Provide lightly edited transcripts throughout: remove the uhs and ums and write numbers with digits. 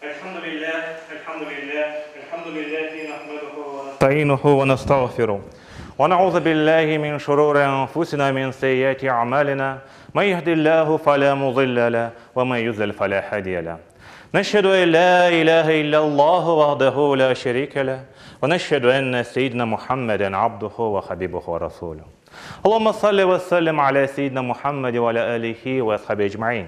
Elhamdülillah, elhamdülillah, elhamdülillahi nahmeduhu ve nestainuhu ve nestağfiruh. Ve nauzu billahi min şururi enfusina min seyyiati a'malina. Men yehdillahu fela mudille leh ve men yudlil fela hadiye leh. Neşhedü en la ilahe illallahu vahdehu la şerike leh ve neşhedü enne seyyidina Muhammeden abduhu ve habibuhu ve rasuluh. Allahümme salli ve sellim ala seyyidina Muhammed ve ala alihi ve ashabi ecmain.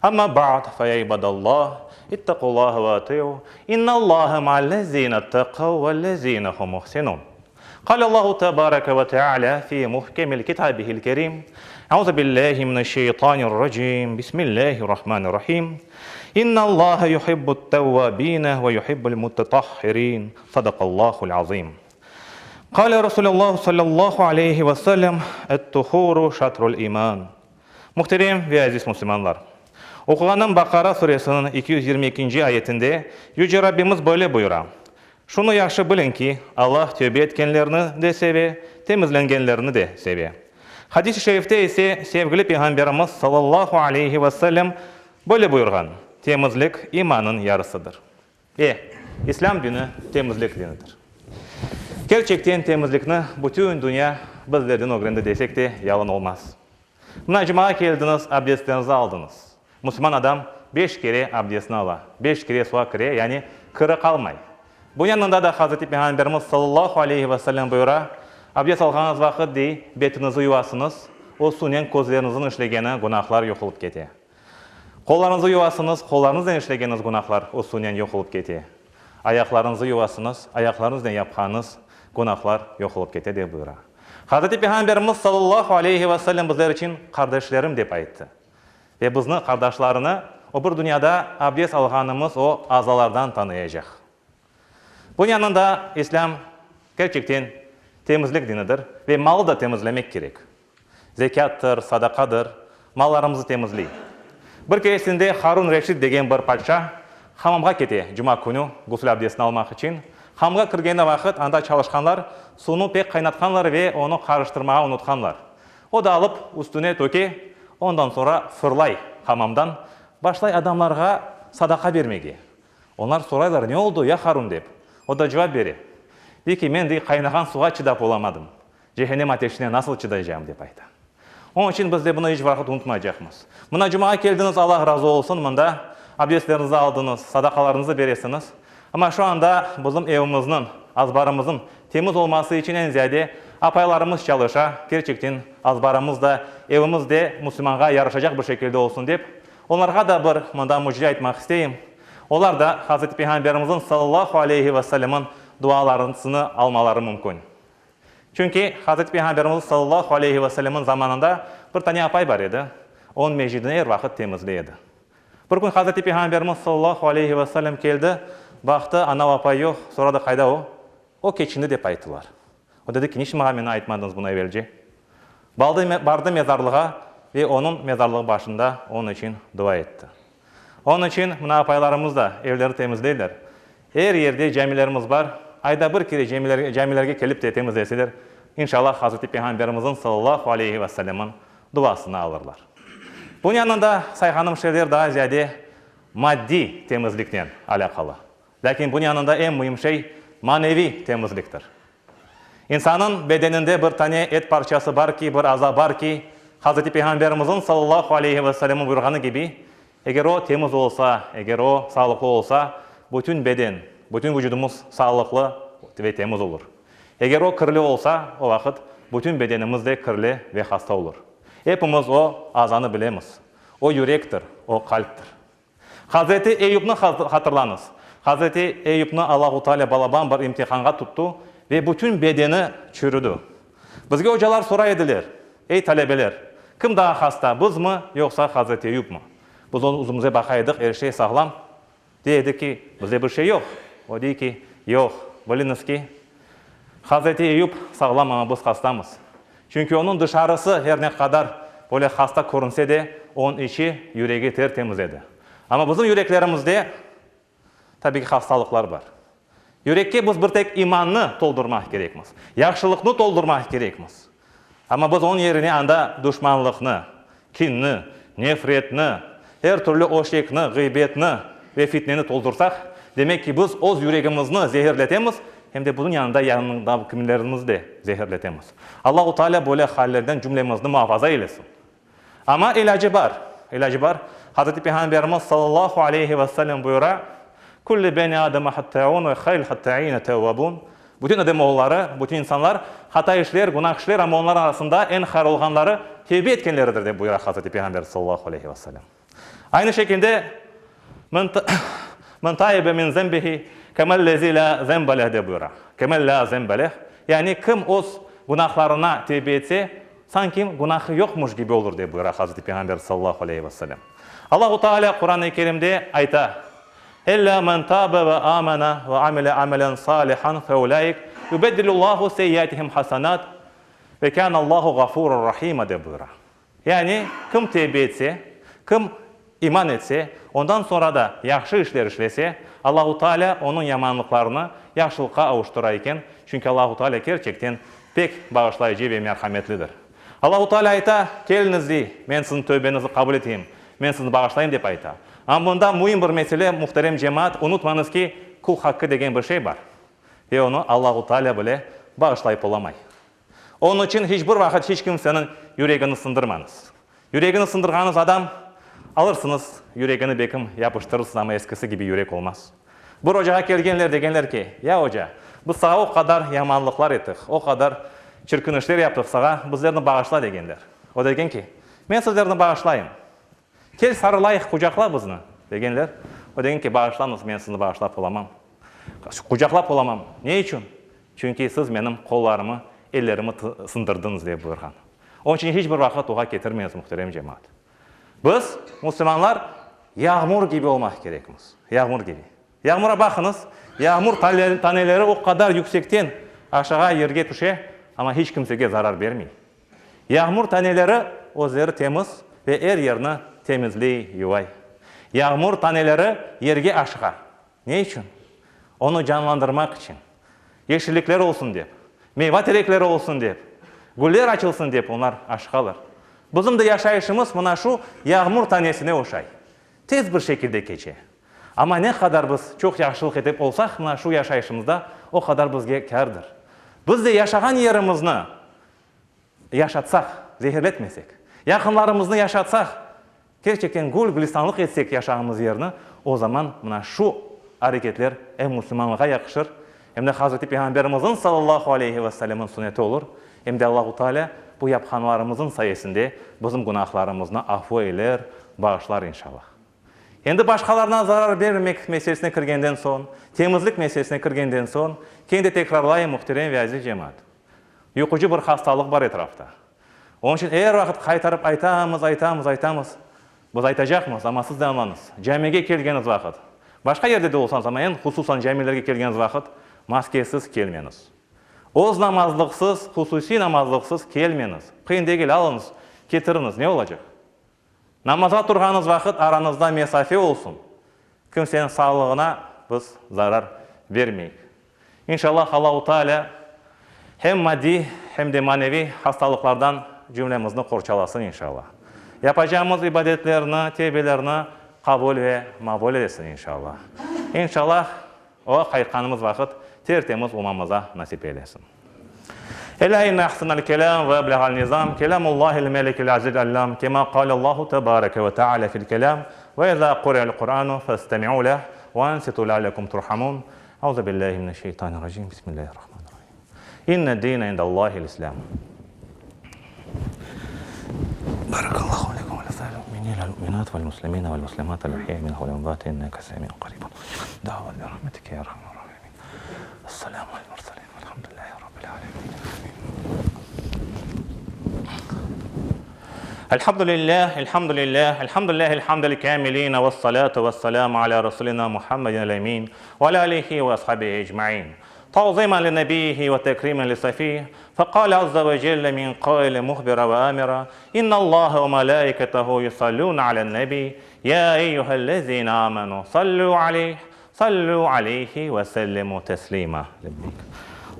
Amma ba'd, fe ya ibadallah, ittaqullaha ve ati'u, innallaha ma'allezine ittaqav vellezine hum muhsinun. Qale Allahu tebareke ve teala fi muhkemil kitabihil kerim, Euzu billahi mineşşeytanirracim, Bismillahirrahmanirrahim, İnnallaha yuhibbut tevvabine ve yuhibbul mutetahhirin. Sadakallahul azim. Qale Resulallahu sallallahu aleyhi ve sellem, Et-tuhuru şatrul iman. Muhterem ve aziz müslümanlar! Oquğanım Baqara suresiniñ 222-nci ayetinde Yüce Rabbimiz böyle buyura, Şunı yahşı biliñ ki, Allah tövbe etkenlerni de seve, temizlengenlerni de seve. Hadis-i şerifte ise sevgili Peyğamberimiz sallallahu aleyhi ve sellem böyle buyurğan, Temizlik imanıñ yarısıdır. E, İslâm dini temizlik dinidir. Kerçekten temizlikni bütün dünya bizlerden ögrendi desek de yalan olmaz. Mına cumağa keldiñiz, abdestiñizni aldıñız. Musulman adam beş kere abdestini ala, beş kere suğa kire, yani kiri qalmay. Bunıñ yanında da Hazreti Peyğamberimiz sallallahu aleyhi ve sellem buyura, Abdest alğanıñız vaqıt, dey, betiñizi yuvasıñız, o suvnen közleriñizniñ işlegeni günahlar yoq olıp kete. Qollarıñızı yuvasıñız, qollarıñıznen işlegeniñiz günahlar o suvnen yoq olıp kete. Ayaqlarıñızı yuvasıñız, ayaqlarıñıznen yapqanıñız günahlar yoq olıp kete, dep buyura. Hazreti Peyğamberimiz sallallahu aleyhi ve sellem bizler içün qardeşlerim dep ayttı. Ve bizni, qardaşlarını, o bir dünyada abdest alğanımız o azalardan tanıyacaq. Bunıñ yanında İslâm kerçekten temizlik dinidir ve malı da temizlemek kerek. Zekâttır, sadaqadır, mallarımızı temizley. Bir keresinde Harun Reşid degen bir padşa hamamğa kete cuma künü gusül abdestini almaq içün. Hamamğa kirgeni vaqıt anda çalışqanlar suvnı pek qaynatqanlar ve onı qarıştırmağa unutqanlar. O da alıp üstüne töke, ondan soñra fırlay hamamdan, başlay adamlarğa sadaqa bermege. Onlar soraylar, ne oldı, ya Harun dep. O da cevap bere, dey ki, men, dey, qaynağan suğa çıdap olamadım. Cehennem ateşine nasıl çıdaycağım, dep ayta. Onıñ içün biz de bunı iç vaqıt unutmaycaqmız. Mına cumağa keldiñiz, Allah razı olsun, mında abdestleriñizni aldıñız, sadaqalarıñızı beresiñiz. Amma şu anda bizim evimizniñ, azbarımıznıñ temiz olması içün eñ ziyade apaylarımız çalışa, kerçekten azbarımız da, evimiz de musulmanğa yaraşacaq bir şekilde olsun dep. Onlarğa da bir mında mücde aytmaq isteyim. Olar da Hazreti Peyğamberimizniñ sallallahu aleyhi ve sellemniñ dualarısını almaları mümkün. Çünki Hazreti Peyğamberimiz sallallahu aleyhi ve sellemniñ zamanında bir tane apay bar edi, onıñ mescidini er vaqıt temizley edi. Bir kün Hazreti Peyğamberimiz sallallahu aleyhi ve sellem keldi, baqtı, anav apay yoq, soradı, Qayda o? O keçindi, dep ayttılar. O dedi ki, Niçün maña meni aytmadıñız bunı evelce? Baldı, bardı mezarlığa ve onıñ mezarlığı başında onıñ içün dua etti. Onıñ içün mına apaylarımız da evleri temizleyler. Er yerde camilerimiz bar, ayda bir kere camilerge kelip de temizleseler, inşallah Hazreti Peyğamberimizniñ sallallahu aleyhi ve sellemniñ duasını alırlar. Bunıñ yanında sayğanım şeyler daa ziyade maddiy temizliknen alâqalı. Lâkin bunıñ yanında eñ müim şey maneviy temizliktir. İnsannıñ bedeninde bir tane et parçası bar ki, bir aza bar ki, Hazreti Peyğamberimizniñ sallallahu aleyhi ve sellemniñ buyurğanı kibi, eger o temiz olsa, eger o sağlıqlı olsa, bütün beden, bütün vucudımız sağlıqlı ve temiz olur. Eger o kirli olsa, o vaqıt bütün bedenimiz de kirli ve hasta olur. Epimiz o azanı bilemiz. O yürektir, o qalptir. Hazreti Eyüpni hatırlañız. Hazreti Eyüpni Allahu Teala balaban bir imtihanğa tuttı ve bütün bedeni çürüdi. Bizge ocalar soray ediler, Ey talebeler, kim daa hasta, bizmi, yoqsa Hazreti Eyüpmi? Biz özümüze baqa edik, er şey sağlam. Dey edik ki, bizde bir şey yoq. O dey ki, Yoq, biliñiz ki, Hazreti Eyüp sağlam, amma biz hastamız. Çünki onıñ dışarısı her ne qadar böyle hasta körünse de, onıñ içi, yüregi ter-temiz edi. Amma bizim yüreklerimizde, tabiy ki, hastalıqlar bar. Yürekke biz bir tek imannı toldurmaq kerekmiz, yahşılıqnı toldurmaq kerekmiz. Amma biz onıñ yerine anda duşmanlıqnı, kinni, nefretni, er türlü öşekni, ğıybetni. ve fitneni toldursaq, demek ki, biz öz yüregimizni zehirletemiz, hem de bunıñ yanında yanındakimlerimizni de zehirletemiz. Allahu Teala böyle hallerden cümlemizni muafaza eylesin. Amma ilâcı bar, ilâcı bar. Hazreti Peyğamberimiz sallallahu aleyhi ve sellem buyura, Kulli beni Ademe hattâun ve hayrul hattâine tevvâbun. Bütün adem oğulları, bütün insanlar hata işler, günah işler, amma onlarnıñ arasında eñ hayır olğanları tevbe etkenleridir, dep buyura Hazreti Peyğamber sallallahu aleyhi ve sellem. Aynı şekilde, Men taibe min zenbihi kemellezi la zenbe leh dep buyura. Kemen la zenbe leh, yani kim öz günahlarına tevbe etse, sanki günahı yoqmuş kibi olur dep buyura Hazreti Peyğamber sallallahu aleyhi ve sellem. Allahu Teala Quran-ı Kerimde ayta, İlla men tabe ve amene ve amile amelen salihan feulaik yubeddilullahu seyyiatihim hasenat ve kânallahu gafurur rahima dep buyura. Yani, kim tevbe etse, kim iman etse, ondan soñra da yahşı işler işlese, Allahu Teala onıñ yamanlıqlarını yahşılıqqa avuştıra eken, çünki Allahu Teala kerçekten pek bağışlayıcı ve merhametlidir. Allahu Teala ayta, Keliñiz, dey, men siziñ tövbeñizni qabul eteyim, men sizni bağışlayım, dep ayta. Amma bunda müim bir mesele, muhterem cemaat, unutmañız ki, qul haqqı degen bir şey bar ve onı Allahu Teala bile bağışlayıp olamay. Onıñ içün hiç bir vaqıt hiç kimseniñ yüregini sındırmañız. Yüregini sındırğanıñız adam, alırsıñız, yüregini bekim yapıştırırsıñız, amma eskisi kibi yürek olmaz. Bir ocağa kelgenler, degenler ki, Ya oca, biz sağa o qadar yamanlıqlar ettik, o qadar çirkin işler yaptıq sağa, bizlerni bağışla, degenler. O degen ki, Men sizlerni bağışlayım. Kel sarılayıq, qucaqla bizni, degenler. O degen ki, Bağışlañız, men sizni bağışlap olamam. Qucaqlap olamam. Ne içün? Çünki siz menim qollarımı, ellerimi sındırdıñız, dep buyurğan. Onıñ içün hiç bir vaqıt oğa ketirmeñiz, muhterem cemaat. Biz, müslümanlar, yağmur kibi olmaq kerekmiz. Yağmur kibi. Yağmura baqıñız, yağmur taneleri o qadar yüksekten aşağı yerge tüşe, amma hiç kimsege zarar bermey. Yağmur taneleri özleri temiz ve er yerni temizley, yuvay. Yağmur taneleri yerge aşıqa. Ne içün? Onı canlandırmaq içün. Yeşillikler olsun dep, meyva terekleri olsun dep, güller açılsın dep onlar aşıqalar. Bizim de yaşayışımız mına şu yağmur tanesine oşay. Tez bir şekilde keçe. Amma ne qadar biz çoq yahşılıq etip olsaq mına şu yaşayışımızda, o qadar bizge kârdır. Biz de yaşağan yerimizni yaşatsaq, zehirletmesek, yaqınlarımıznı yaşatsaq, kerçekten gül-gülistanlıq etsek yaşağımız yerni, o zaman mına şu areketler em musulmanlığa yaqışır, em de Hazreti Peyğamberimizniñ sallallahu aleyhi ve sellemniñ sünneti olur, em de Allahu Teala bu yapqanlarımıznıñ sayesinde bizim günahlarımıznı afu eyler, bağışlar inşallah. Endi başqalarına zarar bermemek meselesine kirgenden soñ, temizlik meselesine kirgenden soñ, kene de tekrarlayım, muhterem ve aziz cemaat, yuqucı bir hastalıq bar etrafta. Onıñ içün er vaqıt qaytarıp aytamız, aytamız, aytamız. Biz aytacaqmız, amma siz de añlañız, camige kelgeniz vaqıt, başqa yerde de olsañız, amma eñ hususan camilerge kelgeniz vaqıt, maskesiz kelmeñiz. Öz namazlıqsız, hususiy namazlıqsız kelmeñiz. Qıyın degil, alıñız, ketiriñiz, ne olacaq? Namazğa turğanıñız vaqıt arañızda mesafe olsun, kimseniñ sağlığına biz zarar bermeyik. İnşallah Allahu Teala hem maddiy, hem de maneviy hastalıqlardan cümlemizni qorçalasın inşallah. Yapacağımız ibadetlerni, tevbelerni qabul ve mabul eylesin inşallah. İnşallah Oğa qaytqanımız vaqıt tertemiz olmamıza nasip eylesin. Elâ inne ahsenel kelâm ve ebleğel nizâm kelâmullâhil melikil azizil allâm kemâ kâlellâhu tebâreke ve teâlâ fil kelâm ve izâ kuri'el Kur'ânu festemi'û leh ve ansitû leallekum turhamûn Euzu billâhi mineşşeytanirracîm Bismillâhirrahmânirrahîm İnne dîne indellâhil İslâm Barakallahu lekum ve lisâiril mu'minîne vel mu'minât vel muslimîne vel muslimât el ahyâi minhum vel emvât inneke semî'un qarîbun Da'vet bi rahmetike ya erhamer râhimîn Esselamu alel murselîn velhamdülillahi rabbil âlemîn Elhamdülillah, elhamdülillah, elhamdülillahil hamdel kâmilîn vessalâtu vesselâmu alâ Resulina Muhammedin el emîn ve alâ âlihi ve ashabihi ecmaîn. Ta'zîmen li nebiyyihi ve tekrîmen li safîh, feqâle azze ve celle min qailin muhbira ve âmira, İnnallâhe ve melâiketehu yusallûne alen nebî, yâ eyyühellezîne âmenû sallû aleyh, Sallu aleyhi ve sellimu teslima. Lebbeyk.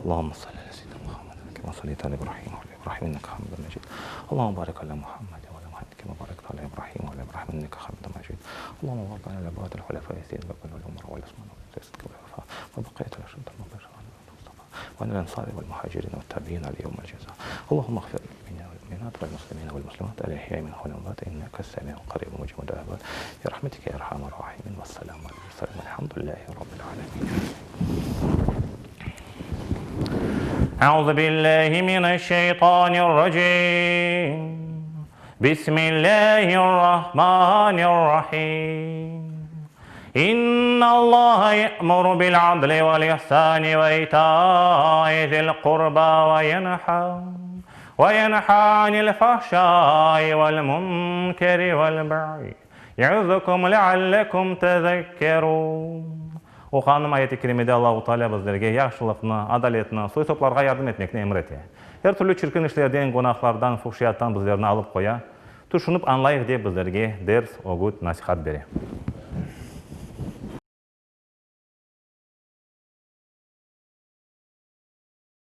Allahümme salli ala seyyidina Muhammed kema salleyte ala İbrahim ve ala İbrahim inneke hamidun mecid. Allahümme barik ala Muhammed ve ala Muhammed kema barekte ala İbrahim ve ala İbrahim inneke hamidun mecid. اللهم وارض عن الأربعة الخلفاء سيدنا أبي بكر والعمر والعثمان والخلفاء وبقية الأشرة المبشرين والمصطفى وعن الأنصار والمهاجرين والتابعين ليوم الجزاء اللهم اغفر للمؤمنين والمؤمنات والمسلمين والمسلمات الأحياء منهم والأموات إنك السميع القريب مجيب الدعوات برحمتك يا أرحم الراحمين والسلام على المرسلين والحمد لله رب العالمين أعوذ بالله من الشيطان الرجيم بسم الله الرحمن الرحيم إن الله يأمر بالعدل والإحسان وإيتاء ذي القربى وينحى وينحى عن الفحشاء والمنكر والبغي يعظكم لعلكم تذكرون Oquğanım ayet-i kerimede Allahu Teala bizlerge yahşılıqnı, adaletni, soy-soplarğa yardım etmekni emir ete. Er türlü çirkin işlerden, günahlardan, fuhşiyattan bizlerni alıp qoya, tüşünip añlayıq dep bizlerge ders, ögüt, nasihat bere.